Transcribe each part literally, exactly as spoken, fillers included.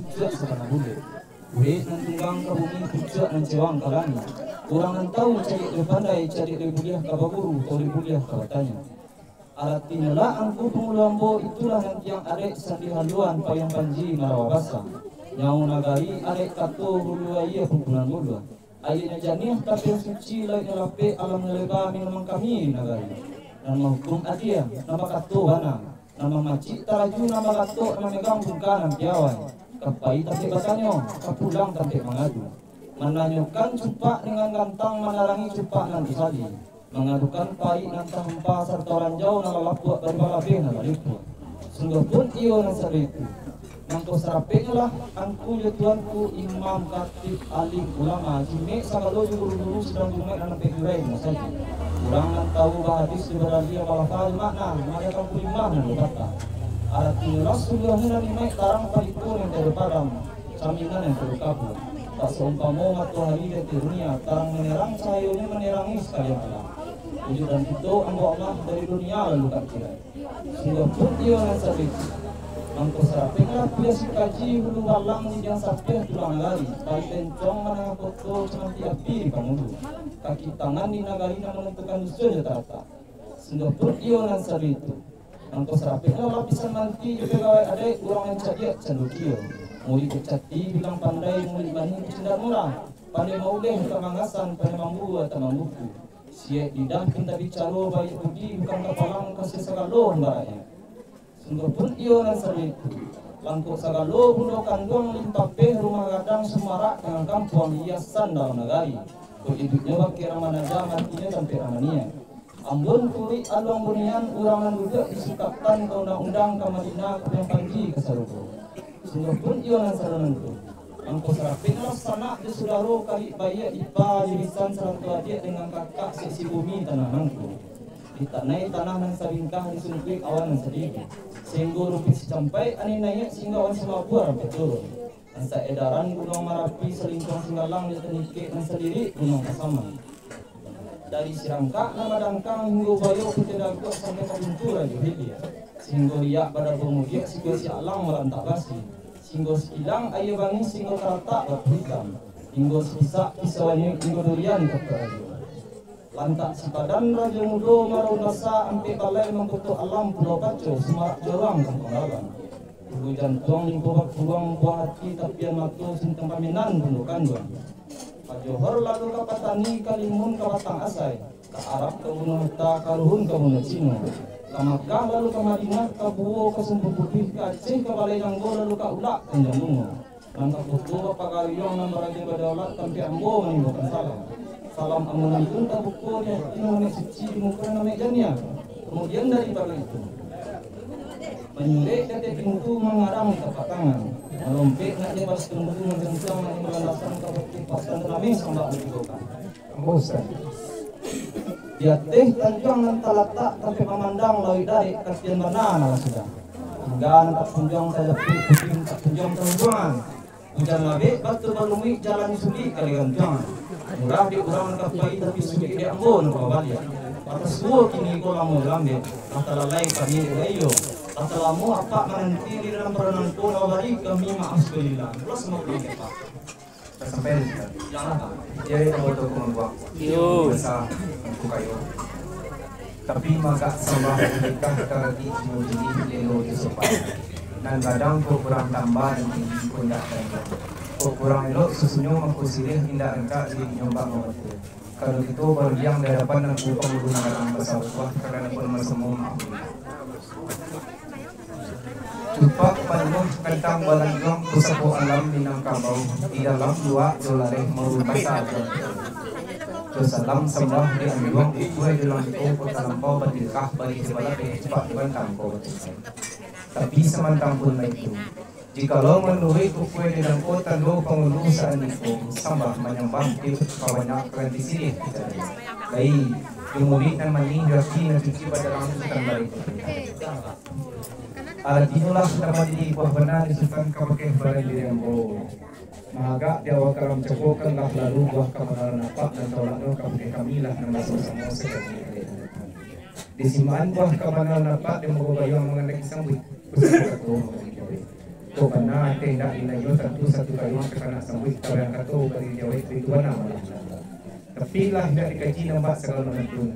pucuak sabana bulek. Urek nan tunggang ka bumi, pucuak nan cewang ka langik. Urang nan tahu cadiak lai pandai, cadiak lai buliah ka baguru, tau lai buliah ka batanyo. Aratinyo lah, angku pangulu ambo, itulah nan tiang arek sandi haluan, payuang panji marawa basa. Nyawo nagari arek kato, hulu aia pungkunan buluah. Aianyo janiah, tapian suci, lauiknyo lapek, alamnyo leba, minumang kami di nagari. Nan mahukum adie, nan bakato bana, nan mamacik taraju, nan bagatok, nan mamegang bungka nan piawai. Ka pai tampek batanyo, ka pulang tampek mangadu. Mananyokan cupak dengan gantang, manarangi cupak nan usali. Mangadukan paik nan tahampa, sarato ranjau nan lalapuak, bari balabeh nan lalipuak. Sungguah pun iyo nan sado itu. Mangko sarapeknyolah angku jo tuanku, imam, khatib, alim, ulama, jimek sagalo jo guru-guru sidang Jumaik nan ampek jurai di masajik. Urang nan tahu bahadis jo badalil, balafal makna, mangajakan kulimah nan bapatah. Aratinyo lah sungguahnyo nan imaik tarang palito nan tiado padam, saminan nan tiado kabua. Tak saumpamo matohari di ateh dunia, tarang manerang cahayonyo manerangi sakalian alam. Ujuik dan kito ambo Allah dari dunia lalu ka akhirat. Sungguah pun iyo nan sado itu. Mangko sarapeklah pia si kaji hulu balang, di diang sapeh tulang lari, pai tencong manangah koto, camantik api di pangulu. Kaki tangan di nagari nan manantukan dusun jo taratak. Sungguah pun iyo nan sado itu. Mangko sarapeklah lapisan manti jo pagawai adaik, urang nan cadiak candukio. Murid kecati bilang pandai, murid bani bacindak murah. Pandai mauleh tak mangasan, pandai mambua tak mambuku. Siek lidah pinta bicaro, baiak budi bukan kapalang, kasiah sagalo hamba rakyat. Sungguah pun iyo nan sado itu. Langkok sagalo bundo kanduang, limpapeh rumah gadang, sumarak tangan kampuang, hiasan dalam nagari. Kok iduiknyo bakeh rang manaja, matinyo tampek rang maniaik. Ambun kurik aluang bunian, urang nan duduak di sukatan, ka undang-undang, ka Madinah, ka Padang Panji, ka sarugo. Sungguah pun iyo nan sado nangko. Mangko sarapeklah sanak jo sudaro, karib baiak ipa, irisan sarato adiak, dengan kakak seisi bumi tanah nangko. Ditanai tanah nan sabingkah, disungkuik awan nan sadidi, sahinggo rumpuik sicampai angin naiak, sahinggo awan simabua rampek turun. Nan saedaran Gunuang Marapi, salingkuang Singgalang, jo tanikek nan salirik Gunuang Pasaman. Dari sirangkak nan badangkang, hinggo bayo Putih Daguak, sampai ka pintu Rajo Hilir, sahinggo riak badabo mudiak, sahinggo sialang marantak basi, sahinggo sakilang aia bangih, sahinggo karatak batu hitam, hinggo sapisak pisau anyuik, hinggo durian ka Kota Rajo. Lantak Sipadan Rajo Mudo, Maraunasa ampek balai, mangkuto alam Pulau Paco, sumarak joruang kampuang dalam. Ulu jantuang limpo bakuruang, buah ati tapian mato, sintang paminan bundo kanduang. Ka Johor lalu ka Patani, ka Limun ka Batang Asai, ka Arab ka Bunuah Hata, ka Ruhun ka Bunuah Cino, ka Makkah lalu ka Madinah, ka Buwo ka Sumpu Putuih, ka Aceh ka Balai Janggo, lalu ka Ulak Tanjuang Bungo. Nan ka Kuto Bapagayuang, nan baraja badaulat, tampek ambo manimbokan salam. Salam ambo nan pun tabuko di ati, nan amek suci di muko, nan amek janiah. Kamudian daripado itu, manyurek di ateh pintu, mangarang di tapak tangan, malompek nak di balas tundu, manjanjang nak di landasan, ka bakeh pasan, rami sambah matigokan. Ambo Ustaz. Di ateh tanjuang nan talatak, tampek mamandang lauik darek, kasian bana nan lah sudah. Hingga nan tak kunjuang tajapuik, kucing tak kunjuang taunjuangan. Ujan labek, batu balumuik, jalan sulik ka digantuangan. Murah di urang nan ka pai, tapi sulik di ambo nan ka babaliak. Patah suo kini ko lamo lambek, lah talalai kami di rayo. Lah talamo apak mananti, di dalam pado nangko, lah babari kami maaf sabalila. Pulang samo pulang kepak. Sampai. Jadi, ambo tu kumampuang. Yo. Basa, angku kayo. Tapi magak sambah nikah, karati cimo diri, lelo jo sopan. Nan gadang kok kurang tambah, nan tinggi kok indak ranjang. Kok kurang elok susunyo, mangko siriah indak rangkak, jadi nyombak mamatua. Kalau kito barudiang di hadapan angku pangulu nan gadang basa buah, karano pun masamo maaf. Cupak panuah kantang balanjuang, pusako alam Minangkabau, di dalam luak jo lareh marun basa jo. Jo salam sambah di anjuang, ukua jo langkau kota lampau, batingkah bari jo balakeh, cupak di bantang ko batingkah. Tapi samantang pun baitu, jikalau manuruik ukua jo langkau tando pangulu saandiko, sambah manyambah di pabanyak karanti siriah kita. Lai, jo murik nan manih, jo ati nan suci, bajalang sutan bari. Aratinyo lah, tama didi buah bana, disukan ka bakeh badan diri ambo. Mahagak di awak kalam cako, kan lah lalu buah kabanaran apak, nan tolaknyo ka bakeh kami lah, nan basamo-samo sakali. Disimaan buah kabanaran apak, di muko gayuang mangandaki sambuik, pusako kato mangandaki jawek. Kok bana ateh indak inai yo, tantu satu kalimat takana sambuik, tabayang kato bari jawek, itu bana malah. Tapi lah indak dikaji nambah sagalo manantun.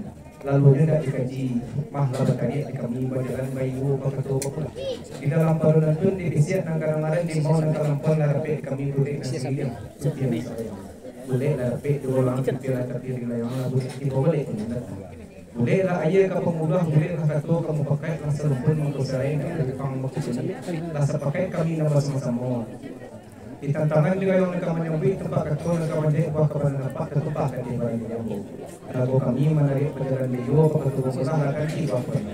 Lalu nyo indak dikaji, mah lah batariak di kami, bajalan baiyo bakato bapulang. Di dalam parunan tun, di bisiak nan kadangaran, di mau nan kalampuan, lah dapek kami bulek nan siriang, supiang sayang. Bulek lah dapek di ulang, supiang lah tapi di layang, lah bulek tibo balik pun datang. Bulek lah aia ka panguluah, bulek lah kato ka mupakaik, lah sarumpun mangko sarai, nak ka Jepang mangko bali, lah sapakaik kami nan basamo-samo. Di tantangan di gayuang nan ka manyambuik, tumpak kato nan ka manjawek, buah kabana nampak tatumpah ka ateh badan di ambo. Lagu kami manariak pajalan baiyo, bakato bapulang, lah ganti buah kabana.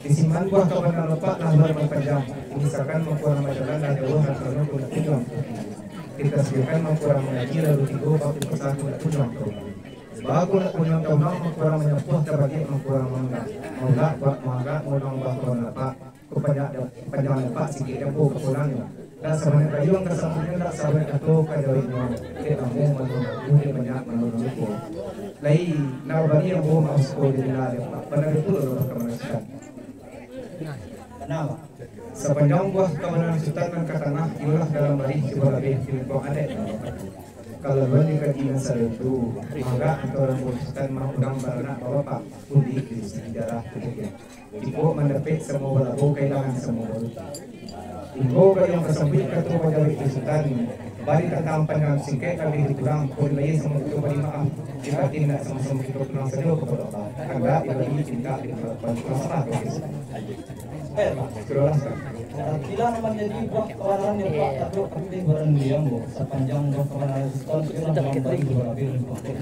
Di siman buah kabana nampak lah barangan panjang, dimisalkan mangko urang bajalan lah jauah, rasonyo pun tujuan. Ditasbihkan mangko urang mangaji, lalu tibo batu pasah pun tujuan ka urang. Baa kok nak pulang ka urang, mangko urang manyapuah, tabaliak mangko urang maanggak. Maulak buat maanggak, maulang buah kabana nampak. Ko panjang, panjang nampak singkek jambo ka pulangnyo. Ndak sabanyak gayuang ka sambuiknyo, ndak sabanyak kato ka jaweknyo. Dek lamo malu, dek banyak malu lupo. Lai, ndak babani ambo maaf siko jadi lah dek, bana pulo lah ka manasukan. Sapanjang buah kabana nan sutan nan ka tanah, iyolah dalam barih tibo labiah di lingkuang adaik. Kalau bana dikaji nan sadonyo tu, mangga antaro urang sutan mah urang baranak babapak, undi di sisi darah kemudian. Jikok mandapek samo balabo, kailangan samo baruti. Inggo gayuang ka sambuik kato bajawek di sutan, bari tantang panjang singkek labiah dikurang, kok dibayia samo kito bari maaf, di batin nak samo-samo kito pulang sajo kapado Allah. Kandak dibari, pintak diperlakukan, pulang sarah ka Allah. Eh, Pak. Sudah lah, Ustaz. Takilan manjadi buah kabanaran yang tak takluk ateh badan diri ambo, sapanjang buah kabanaran sutan, iyolah dalam barih tibo labiah di lingkuang adaik.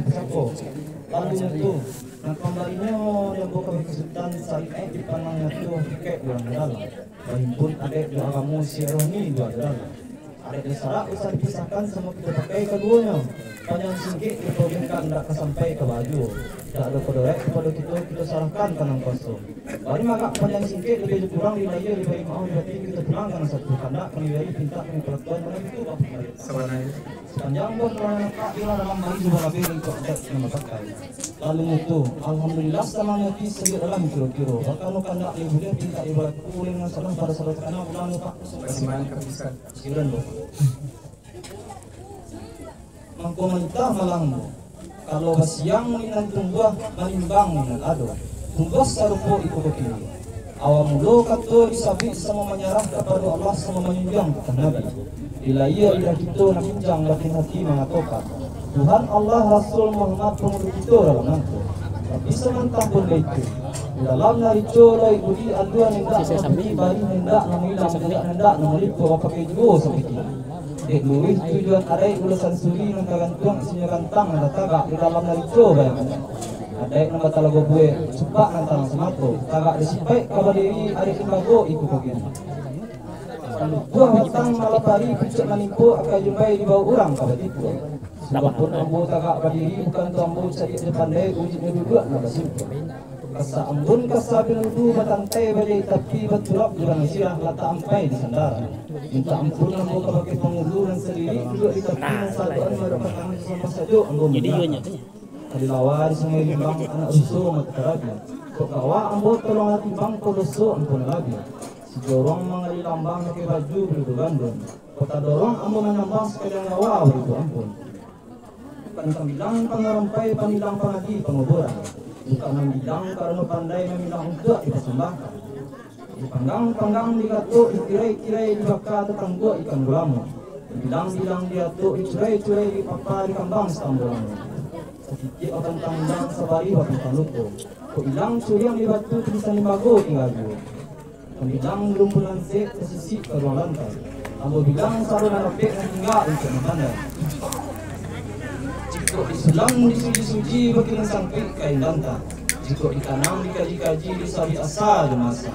Lalu nyo tu, Nah, pambarinyo di ambo kabake sutan, sarik aek dipandang nyato, hakikat urang dalam. Bahimpun adaik jo agamo, silaturahmi jo ado dalam. Adaik jo sarak usah dipisahkan, samo kito pakai kaduonyo. Panjang singkek kito bingkak, indak ka sampai ka baju. Indak ado kodoraik kapado kito, kito sarahkan ka nan kuaso. Bari magak panjang singkek, labiah jo kurang, dibayia, dibari maaf, di batin kito pulang ka nan satu. Kandak kami bayia, pintak kami palakuan, mano itu, Pak Pamari. Sabananyo. Sapanjang buah kabanaran nampak, iyolah dalam barih tibo labiah di lingkuang adaik nan bapakai. Lalu mutu, alhamdulillah, sanang ati sadiak dalam kiro-kiro. Bakano kandak nan buliah, pintak dibalaku, uleh nan salah, pado sadonyo takana, ulang nyo, Pak. Kasiman kapisan. Siran, Bu. Mangko mantah malang, Bu. Kalau basiang nan tumbuah, manimbang nan ado. Tumbuah sarupo iko bakini. Awal mulo kato disabuik samo manyarah kapado Allah, samo manjunjuang pitah Nabi. Dilayia lidah kito nan bincang, batin hati mangatokan, Tuhan Allah, Rasul Muhammad, pangulu kito dalam nangko. Tapi samantang pun baitu, di dalam narico lauik budi, aduan indak mangikuti, barih indak manghilang, indak, indak mangalipuah, bapakai juo sampai kini. Dek luruih tujuan adaik, ulo sansuri nan tagantuang, isinyo gantang nan tatagak, di dalam narico bayangkan. Adaik nan batalago buek, supak nan tanang samato, tagak disipaik ka badiri, adaik limbago iko kogini. Buah batang malapari, pucuak manimpo, akai jumbai dibao urang ka batipuak. Sudah pun ambo tagak badiri, bukan tu ambo cadiak jo pandai, ujuiknyo duduak nan basimpuang. Kasa ambun, kasa pinudu, batantai bajahik tapi, baturap di bana sirah, latak ampai di sandaran. Mintak ampun ambo kabake pangulu nan sadiri, duduak di tapi nan sadoan, maadok ka taman sasamo sajo ambo mintak. Tadi lawa di Sungai Limbang, anak ruso mato karabi. Kok gawak ambo tolonglah timbang, kok doso ampun labiah. Sijorong mangali lambang, pakai baju bulu bagandun. Kok tadorong ambo manyambang, sakalian gawa baribu ampun. Pantang bilang pangarampai, pamilang pangadi panguburan. Bukan mambilang karano pandai, mambilang untuak dipasambahkan. Dipanggang-panggang, digatok, ditirai-tirai, dibaka tatangguak ikan gulamo. Dibilang-bilang, diatok, dicurai-curai, dipapa, dikambang satambo lamo. Satitiak bapantang ilang, sabarih bapantang luko. Kok ilang curiang di batu, tulisan limbago tingga juo. Pambilang rumpunan sek, tasisik ka ruang lantai. Ambo bilang saro nan dapek, nan tingga untuak nan pandai. Jikok disulang disuji-suji, bakinan sangkuik kain danta. Jikok dikanang dikaji-kaji, disabik asa jo masa.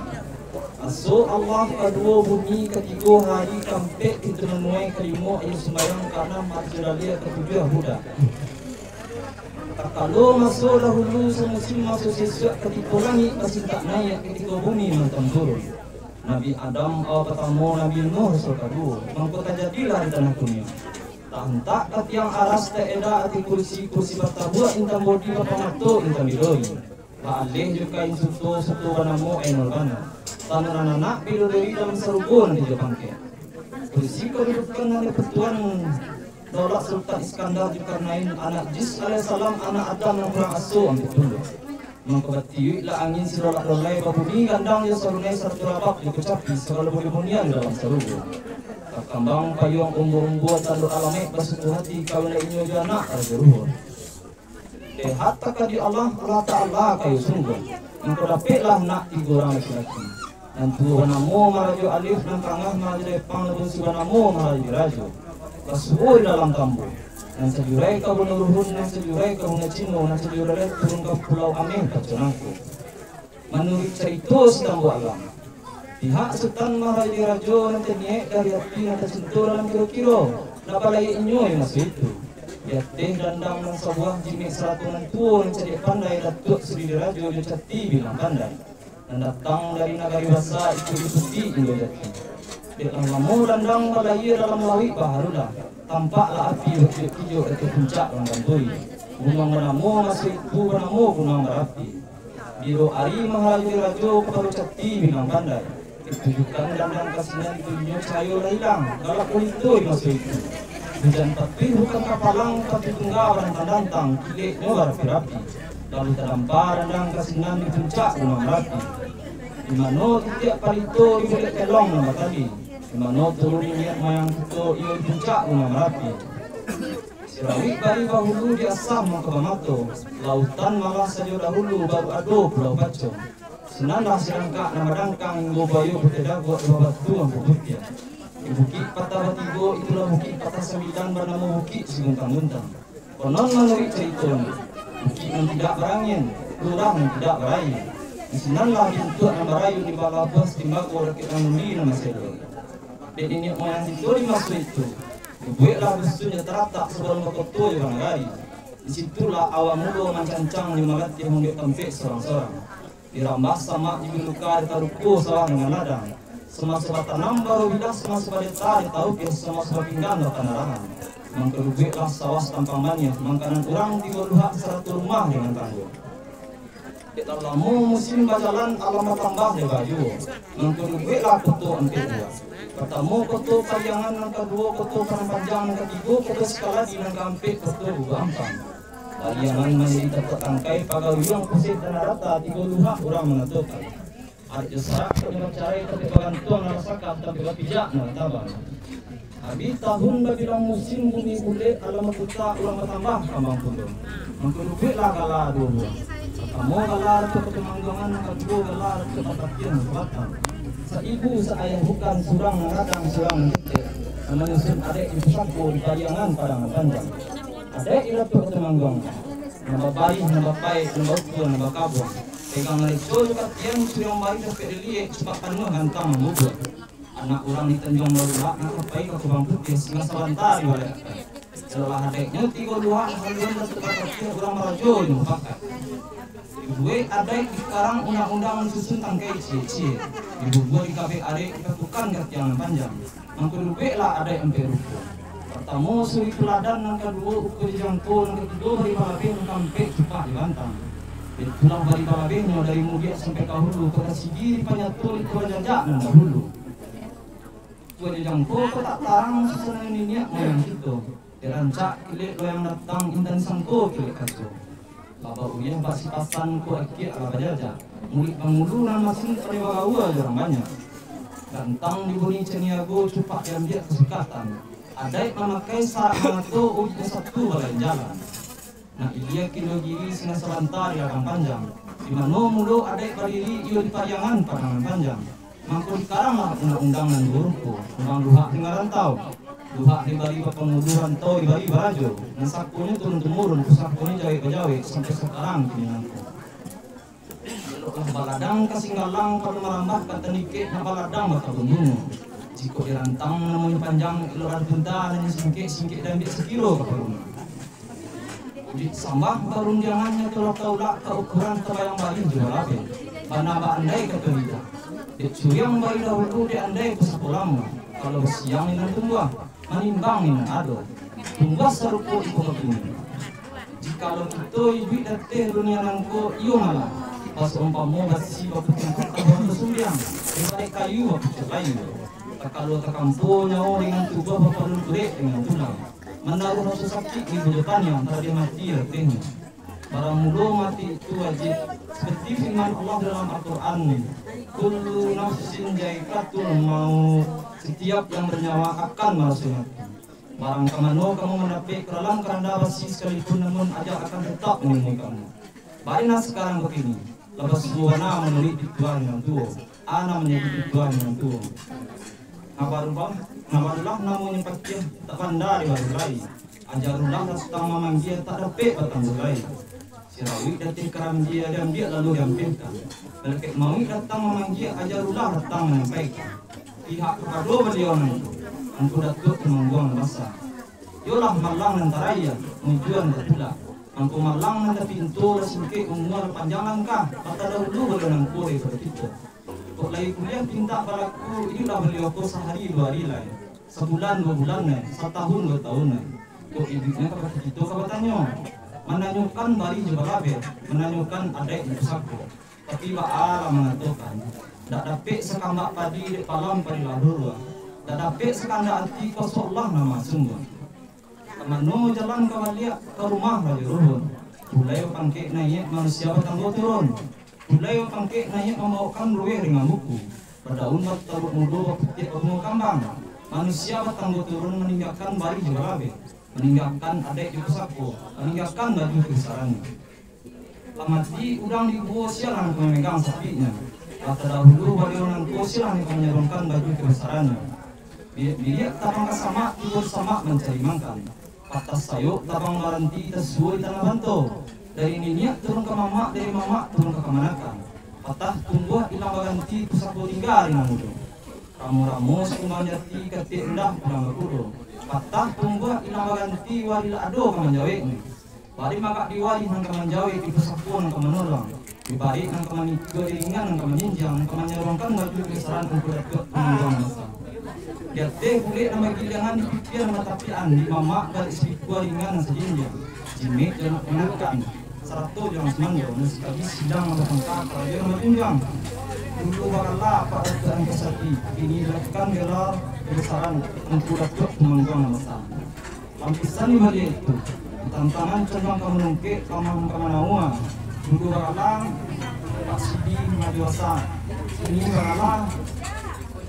Aso Allah kaduo, bumi katigo, hari kaampek pintu manuai, kalimo aia sumbayang, kaanam ajo daleh, katujuah budak. Takalo maso dahulu, samusim maso sisuak, katigo langik basintak naiak, katigo bumi mantun turun. Nabi Adam awa patamo, Nabi Nuh rasul kaduo, mangko tajadilah di tanah dunia. Taantak ka tiang aras, taeda ateh kursi, kursi batabuak intan bodi, bapamato intan bidori. Baaleh jo kain suto, suto banamo Ainul Bana. Tanuranak bidodari dalam sarugo nan tigo pangkek. Posisi kadudukan nan dipatuan daulat Sultan Iskandar Zulkarnain, anak Jis alaihissalam, anak Adam nan kurang aso ampek pulo. Mangko batiuiklah angin silolak lolai, babunyi gandang jo sarunai sarato rabab jo kacapi, sagalo bunyi-bunyian di dalam sarugo. Takambang payuang umbua-umbua, tando alamek basuko hati, kawin inyo jo anak rajo luhur. Dek hak takdir Allah, Allah Ta'ala kayo sungguah. Mangko dapeklah nak tigo urang laki-laki. Nan tuo banamo Marajo Alif, nan tangah Marajo Depang, nan bunsuo banamo Marajo Dirajo. Basuo di dalam tambo. Nan sajurai ka Bungo Ruhun, nan sajurai ka Bungo Cino, nan sajurai turun ka Pulau Ameh, Paco Nangko. Manuruik carito si Tambo Alam, pihak Sutan Marajo Dirajo nan taniaik dari ati, nan tacinto dalam kiro-kiro, nak balayia inyo di maso itu. Di ateh dandang nan sabuah, jimek sarato nan tuo, nan cadiak pandai, Datuak Sri Dirajo jo Cati Bilang Pandai, nan datang dari nagari basa, iko diikuti Indo Jati. Dek lah lamo dandang balayia dalam lauik baharulah, tampaklah api bakijok-kijok di ateh puncak Langgang Turi. Gunuang banamo maso itu banamo Gunuang Barapi. Biro ari Maharajo Dirajo kapalo Cati Bilang Pandai. Ditujukan dandang ka sinan, di dunia cahayo lah ilang, galak gulito di maso itu. Hujan patuih bukan kapalang, patuih tungga barantang-rantang, kileknyo barapi-rapi. Lalu tadampa dandang ka sinan di puncak Gunuang Marapi. Di mano titiak palito di bulek kelong nan batali, di mano turun niniak moyang kito, iyo di puncak Gunuang Marapi. Sirawik bari bahulu di asah mangko bamato, lautan malah sajo dahulu, baru ado Pulau Paco. Sinanlah sirangkak nan badangkang, inggo bayo Putiah Daguak di babatu Ampu Putiah. Di Bukik Patah Batigo, itulah Bukik Patah Sambilan, banamo Bukik Siguntang-guntang. Konon manuruik caritonyo, bukik nan tidak barangin, lurah nan tidak baraia. Di sinanlah bintuak nan barayu, di balabuah satimbago, rakik nan undi nan masih ado. Dek niniak moyang kito di maso itu, dibueklah dusun jo taratak sabalun bakoto jo banagari. Di situlah awal mulo mancancang jo malatiah mambuek tampek sorang-sorang. Dirambah samak jo biluka, ditaruko sawah dengan ladang. Samaso batanam barobilah, samaso badeta ditaukeh, samaso bapinggan bapandarahan. Mangko dibueklah sawah satampang baniah, makanan urang tigo luhak sarato rumah dengan tanggo. Dek lah lamo musim bajalan, alam batambah leba juo. Mangko dibueklah koto ampek buah. Partamo koto Pariangan, nan kaduo koto Padang Panjang, nan katigo koto Sikaladi, nan kaampek koto Guguak Ampang. Pariangan manjadi tatuak tangkai, pagawiyuang Puseh Tanah Rata, tigo luhak urang manatokan. Adat jo sarak kok nyo bacarai, tampek bagantuang nan basakah, tampek bapijak nan batabang. Abih tahun babilang musim, bumi bulek, alam baputa, urang batambah kambang pulo. Mangko dibueklah gala duo buah. Partamo gala Datuak Katumangguangan, nan kaduo gala Datuak Kapatian Sabatang. Saibu saayah bukan, surang nan gadang, surang nan ketek, nan manyusun adaik di pusako, di Pariangan Padang Panjang. Adaik di Datuak Katumangguangan, nan babarih, nan bapaek, nan baukua, nan bakabuang. Pegang naleco jo katian, curiang barih dapek diliek, cupak panuah gantang mambubuak. Anak urang di Tanjuang Balulak, nan ka pai ka Kubang Putiah, singgah sabanta di balai akai. Adaik lah adaiknyo tigo luhak, haluan Datuak Kapatiah, urang marajo jo mupakat. Dibuek adaik, dikarang undang-undang, disusun tangkai ciek-ciek. Dibubua dikabek arek, dipatukan ka tiang nan panjang. Mangko dibueklah adaik ampek ruko. Partamo suri tuladan, nan kaduo uko dijangko, nan katigo bari balabeh, nan kaampek cupak dibantang. Itulah bari balabehnyo dari mudiak sampai ka hulu, kok tasigi dipanyato, iko bajajak nan dahulu. Uko dijangko kok tak tarang, susunan niniak moyang kito. Dek rancak kilek loyang datang, indak disangko kilek kaco. Babak uyah bak sipasan, kok akiak lah bajajak. Murik pangulu nan masin, pandai bagaua jo urang banyak. Gantang dibuni caniago, cupak diambiak kasukatan. Adaik mamakai sarak mangato, ujuik nan satu balain jalan. Nak ilia Kindo Giri, singgah sabanta di Ladang Panjang. Di mano mulo adaik badiri, iyo di Pariangan Padang Panjang. Mangko dikaranglah undang-undang nan duo ruko, undang luhak di marantau. Luhak dibari bapangulu, rantau dibari barajo. Nan sakonyo turun-tumurun, pusakonyo jawek-bajawek, sampai sakarang kini nangko. Eloklah baladang ka Singgalang, pado marambah ka Tandikek, nak baladang bakabun bungo. Jikok dirantang namonyo panjang, eloklah dipunta, nan singkek-singkek diambiak sakiro ka paguno. Di sambah barundiangan, nyato lah taulak ka ukuran tabayang barih jo balabeh. Bana baandai kato lidah. Dek curiang bari dahulu, dek andai pusako lamo. Kalau basiang indak tumbuah, manimbang indak ado. Tumbuah sarupo iko bakini. Jikalau kito iduik di ateh dunia nangko, iyo malah, basaumpamo basi bapucuang ka tabuang basumbiang, ibarat kayu bapucuang kayu. Kalau takampo nyawo dengan tubuah, bapalun kurek dengan tulang. Manaruah raso sakik di bujo paniang, tadiah mati ratehnyo. Barang mulo mati itu wajib. Seperti firman Allah dalam Al-Quran, "Kullu nafsin za'iqatul maut." Setiap yang bernyawa akan maraso mati. Barang ka mano kamu mandapek ka dalam karanda basi sakalipun, namun ajal akan tetap manimui kamu. Bari nan sakarang bakini, lah basuo bana manuruik pituah nan tuo, a nan manjadi pituah nan tuo. Nah, barulah, nah, barulah namonyo pakiah, tak banda dibaru lai. Ajarulah datang mamanggia, tak dapek batangguah lai. Sirawik dateh karambia, diambiak lalu diampehkan. Malaikat mauik datang mamanggia, ajarulah datang manyampaikan. Pihak kapado baliau nan tu, Angku Datuak Tumangguang nan Basa. Iyolah malang nan tarayia, mujuan tatulak. Angku malang nan tapinto, lah singkek umua, lah panjang langkah, lah tadahulu baliau nangko daripado kito. Kok lai kuliah pintak balaku, iyolah baliau ko sahari duo hari lai, sabulan duo bulan lai, satahun duo tahun lai. Kok iduiknyo ka bakito ka batanyo, mananyokan barih jo balabeh, mananyokan adaik jo pusako. Tapi baa lah mangatokan, dak dapek sakambak padi dek palang padi lah duruah, dak dapek sakandak ati kuaso Allah nan masungguah. Ka mano jalan ka baliak, ka rumah Rajo Ruhun. Bulai bapangkek naiak, manusia batanggo turun. Bulai bapangkek naiak mambaokan ruweh dengan buku, badaun bataruak mudo, baputiak babungo kambang. Manusia batanggo turun maninggakan barih jo balabeh, maninggakan adaik jo pusako, maninggakan baju kabisarannyo. Lah mati urang di guo, sia nan ka mamegang sapiknyo. Lah tadahulu baliau nangko, sia nan ka manyaruangkan baju kabisarannyo. Bi-, biliak tabang ka samak, tibo di samak mancari makan. Patah sayok tabang baranti, tasuo di tanah banto. Dari niniak turun ka mamak, dari mamak turun ka kamanakan. Patah tumbuah ilang baganti, pusako tingga di nan mudo. Ramo-ramo sakumbang jati, katik rendah pulang bakudo. Patah tumbuah ilang baganti, wari lah ado ka manjaweknyo. Bari magak di wari nan ka manjawek, di pusako nan ka manolong, di barek nan ka manikua, di ringan nan ka manjinjiang, nan ka manyaruangkan baju kabisarannyo Angku Datuak Tumangguang nan Basa. Di ateh bulek nan bagiliangan, di pipiah nan batapiakan, di mamak balik sipikua ringan nan sajinjiang, jimek jo nan manganakan, sarato jo nan sumando, nan sakali sidang nan bapangka, karajo nan bajunjuang. Dulu barala Pak Datuak Angku Sati, kini dilahirkan gelar kabisaran Angku Datuak Tumangguang nan Basa. Lapisan di baliak itu, di tantangan condong ka manungkek, ka ma-, ka manaua. Dulu barala Pak Sidi Maju Asa, kini barala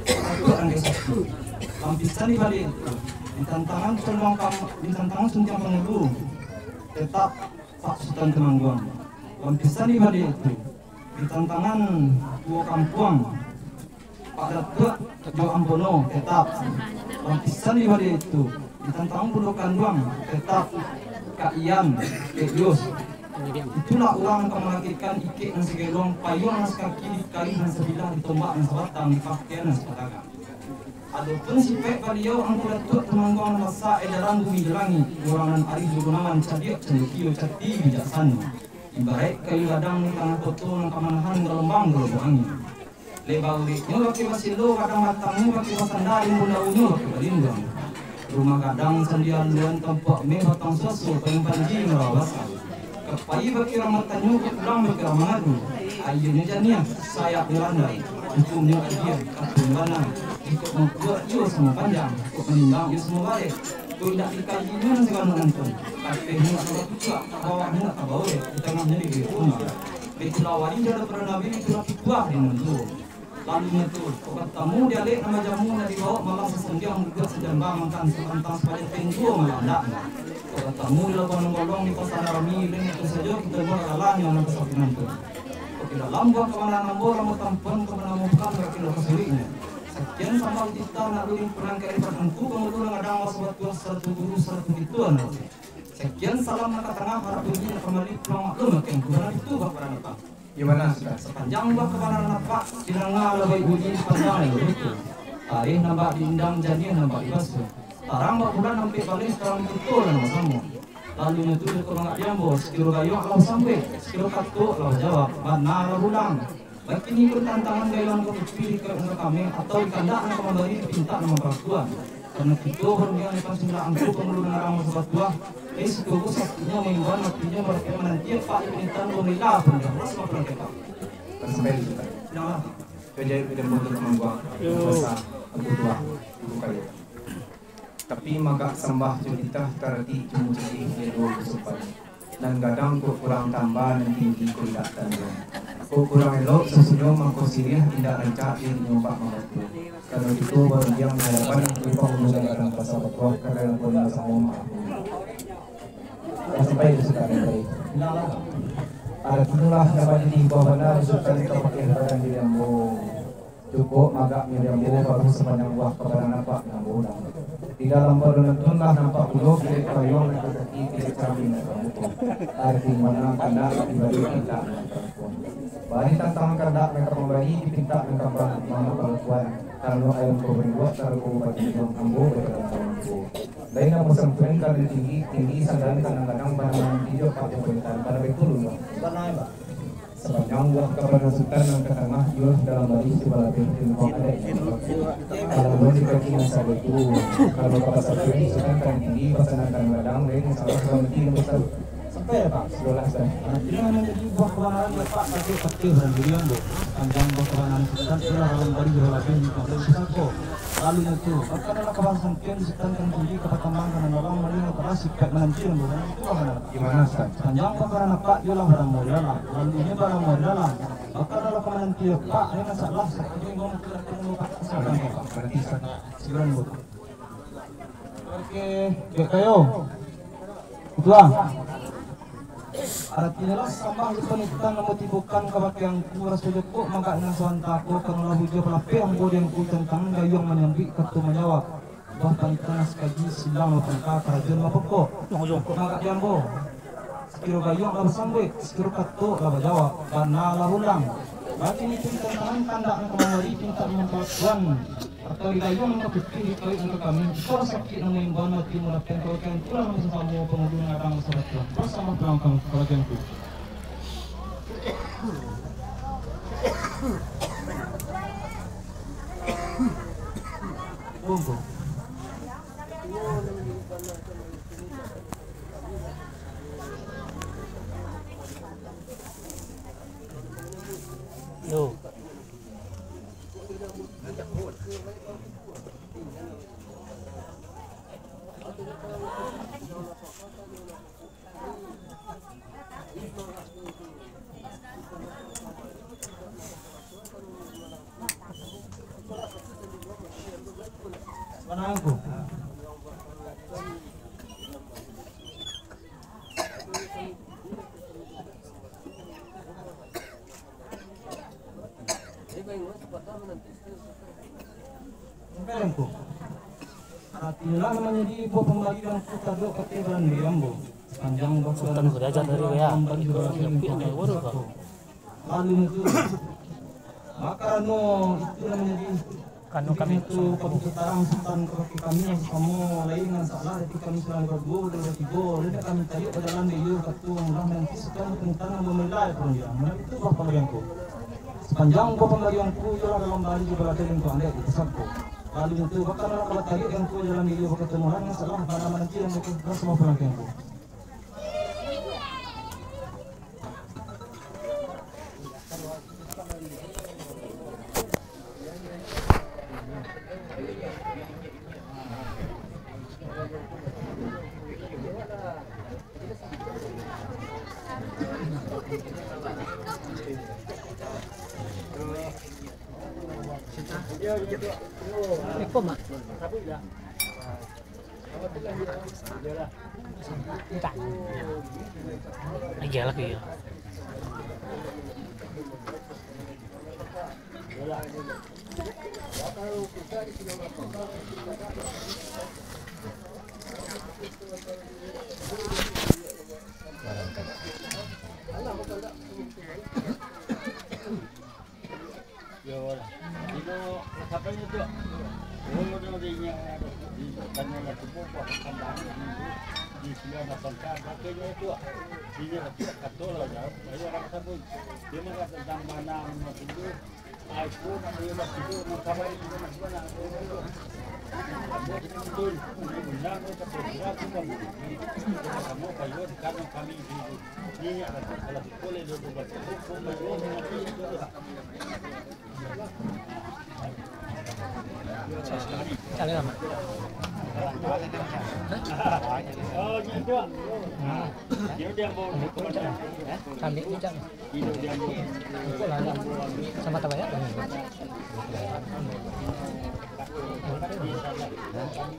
Datuak Angku Sati. Lapisan di baliak itu, di tantangan condong ka, di tantangan suntiang pangulu, tetap Pak Sutan Tumangguang. Lapisan di baliak itu, di tantangan tuo kampuang, Pak Datuak jo Ampono, tetap. Lapisan di baliak itu, di tantangan pulo kanduang, tetap Kak Ian, Kak Yus. Itulah urang nan ka malakekkan ikek nan sagelong, payuang nan sakaki, di karih nan sabilah, di tombak nan sabatang, di pakaian nan sapatagah. Adopun sipaik baliau Angku Datuak Tumangguang nan Basa, edaran bumi jo langik, urang nan arih jo gunawan, cadiak candokio, cati bijaksano. Ibaraik kayu gadang di tangah koto, nan ka manahan galombang galubuak angin. Leba ureknyo bakeh basilo, gadang batangnyo bakeh basanda, rimbun daunyo bakeh balinduang. Rumah gadang sandi aluan, tampuak meh batang suaso, payuang panji marawa basa. Ka pai bakeh urang batanyo, ka pulang bakeh urang mangadu. Aianyo janiah, sayaknyo landai, ukumnyo adie, katonyo bana. Jikok mabuak iyo samo panjang, kok manimbang iyo samo bareh. Kok indak dikajinyo nan sagalo nantun, katehnyo nak tabapucuak, bawahnyo nak tabaurek, di tangahnyo diberi rumah. Baitulah wali jadok pado Nabi, baitulah pituah di nan tuo. Lalunyo tu, kok batamu di alek nan bajamu, nan dibawok malah sasundiang, duduak sajambang, makan sabantang, sapaja tenggo malah andaknyo. Kok batamu di labuah nan golong, di pasa nan rami, den itu sajo kito buek galanyo nan kasapinan tu. Kok di dalam buah kabanaran ambo, lah batampuan kabanaran bukan, bakilo kasuliknyo. Sakian sambah titah nak ulun pangka iban angku, pangulu nan gadang, waso batuah, saratu guru, saratu kito nan. Sakian salam nan ka tangah, harap puji nan ka mali, pulang maklum bakeh angku, nan itu buah kabanaran apak. Iyo bana, Sutan. Sapanjang buah kabanaran apak, didanga lah baik bunyi, dipanjang lah baik rupa. Tareh nan bak diindang, janiah nan bak dibasuah. Tarang bak bulan, ampek baleh, tarang kito lah nan basamo. Lalunyo tu dek urang di ambo, sakiro gayuang lah basambuik, sakiro kato lah bajawab, bana lah bapulang. Bakini ko tantangan gayuang ka putih, dikawek nan ka kameh, atau dikandak nan ka mambari, dipintak nan mampalakuan. Karano kito barundiang di pancing angku, pangulu nan gadang waso batuah, dari situ ko sakiknyo maimbau, matinyo barapek mananti, apak di pintan, bamila pun dah, ras mapulang kepak. Sampai di situ. Janganlah. Kajahit pidambo tu mangguang. Yo. Basa. Ambo tuah, Ibu Kayo. Tapi magak sambah jo titah taratik jo mucikik di duo gusupan. Nan gadang kok kurang tamba, nan tinggi kok indak tanjuang. Kok kurang elok sasunyum, mangko siriah indak rancak di inyo bak mambantu. Karano kito barundiang di hadapan Ipang Ulu nan gadang basa batuah, ka dalam pun samo maaf. Lah sampai di Sutan tadi. Alah, alah. Aratinyo lah dapat diimbau bana Sutan ka pakiah badan diri ambo. Cukuik magaknyo di ambo, baru sapanjang buah kabaran nampak di ambo urang. Di dalam badan tu lah nampak pulo kilek payuang nan ka kaki, kilek carambin nan ka muko. Arati mano kandak dibari pintak nan ka lakuan. Bari tantang kandak nan ka mambari, dipintak nan ka mambuek palakuan. Karano ayam ko barinduak, karano ko batinjuang, ambo bajalan ka mangko. Lain ambo sampuan karano tinggi, tinggi sandan kadang-kadang bana mananti jo Pak Japoitan, bana batua lo. Bana, Pak. Sapanjang buah kabaran Sutan nan ka tangah, iyo dalam bari sabalah teh, timbang adaik. Kalau ulun di kaki nan salah tu, kalau ka pasar tu, Sutan kan tinggi, pasanan kan gadang, lain salah kalau nanti yang besar. Sampai, Pak? Sudah lah, Sutan. Nah, inilah nan manjadi buah kabanaran Bapak, Datuk Patih Barandirian, Bu. Sapanjang buah kabanaran Sutan, iyolah dalam bari sabalah teh, timbang adaik, pusako. Lalu nyo tu, bakana lah kawan sampian di Sutan kan tinggi, ka patambang ka nan lorong, maliek ka sipek mananti, Bu. Itu lah bana. Di mano, Sutan? Sapanjang buah kabanaran Bapak, iyolah baramo di dalam. Lalu inyo baramo di dalam. Bakana lah ka mananti Bapak, ayo masalah, sakali ngomong tu lah, tunggu Bapak, silakan, Bapak. Berarti, Sutan. Silakan, Bu. Oke, Dek Kayo. Ketua. Aratinyo lah sambah jo panitahan ambo tibokan kabake angku, raso jo kok magak nan sabanta ko, karano lah ujuah balapeh ambo di angku tantang gayuang manyambuik kato manjawab. Buah panitahan nan sakaji silang bapangka, karajo nan bapokok. Kok magak di ambo. Sakiro gayuang lah basambuik, sakiro kato lah bajawab, bana lah ulang. Bagi ni pintak tangan kandak nan ka mambari, pintak mampalakuan. Atau di gayuang nan ka putih, di kawik nan ka kamih, iko lah sakik nan maimbau, ati murah, pengkau kan pulang basamo pangulu nan gadang basabatuah. Basamo pulang ka, ka bagian tu. Bungkuk. Yo. Angku. Aratinyo lah nan manjadi buah pambari Angku taradok ka tibo nan di ambo. Sapanjang buah Sultan pambari Raja dari Angku Raya. Pambari Sultan Raja dari Angku. Lalu itu, maka karano itu nan manjadi, karano kami itu, patuik tarang Sultan kabake kami, samo lain nan salah, itu kami salah baduo, baduo tigo, lain kami cari bajalan di iyo, katu, mudah nanti Sultan tentang menilai perundiangan. Nah, itu buah pambari Angku. Sapanjang buah pambari Angku, iyolah dalam bari jo balada lingkuang dek, itu sabko. Lalu itu, bakana lah kalau tadi Angku jalan di iyo, bakatemu nan salah, bana mananti nan itu, lah samo pulang ka Angku. Iko mah. Iya lah, iya. Yo lah. Ino, siapa inyo tu? Oh, ino di nya, di tanah lah tu, buah kambang di, di sini ada sangka, pakai inyo tu. Inyo lah, kato lah, yo. Ayo, urang sabun. Dia mah tentang mana, mana tu. Ai, tu, nak dia lah, tu, nak kabar itu, nak mana, nak dia tu. Dia tu betul. Dia benar, dia tak kira, tu kan. Kamu, kayu, di kanan kami, di, di. Ini ada salah sekolah, dia tu, buat. Hukum, dia tu, dia tu. Cak lah, Mak. Hah? Ambil tu, Cak. Ambil tu, Cak. Ambil lah, Cak. Sama tabayar lah.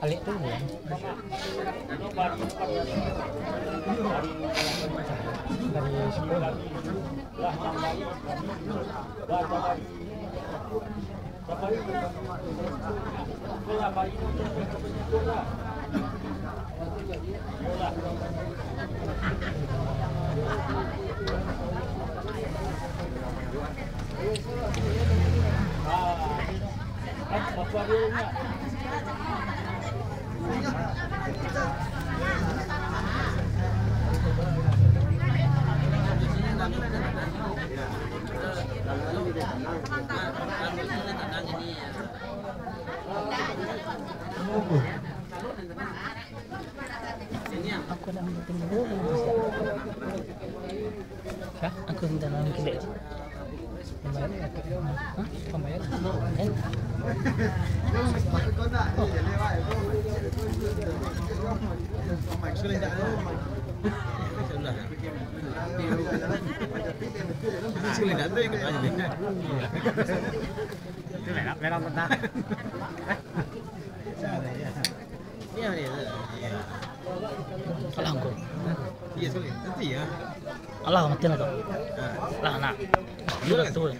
Ambil tu, ya. Dari sepuluh. Aku nak ambil tinggal dulu, Mas. Hah? Aku minta dalam kedai. Pembayaran? Hah? Pembayaran? Eh? Sudah. Sudah, tak ada yang kena. Itu lah, merah mentah. Alah, angku. Alah, mati lah tu. Alah, nak. Iya, betul.